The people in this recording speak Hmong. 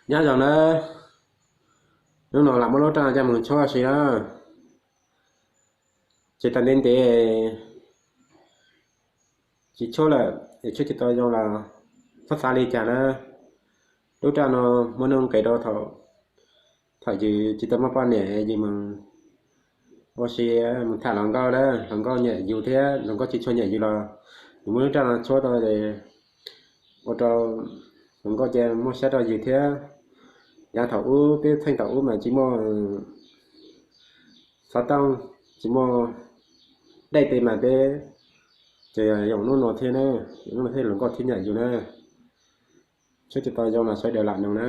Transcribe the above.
Nyob zoo na, hnub no lam muab lub raj coj mus tshuab si na, ces tau ntev ntev tsis tshuab lawm es tshuab tsis tau zoo los txhob xav li cas na. Lub raj no muaj nuj nqis rau thaum yus tsis tau muaj poj niam yus mus ua si, mus tham hluas nkauj na, hluas nkauj nyiam yus thiab hluas nkauj tsis tshua nyiam yus los yus muab lub raj no tshuab tau es ua rau hluas nkauj ces muaj siab rau yus thiab. Yav thaum ub peb txheej thaum ub mas tsis muaj xov tooj, tsis muaj daim tes mas peb ces yoom lub no thiab na, yoom lub no thiab hluas nkauj thiaj nyiam yus na. Tshuab tsis tau zoo los sawv daws lam noog na.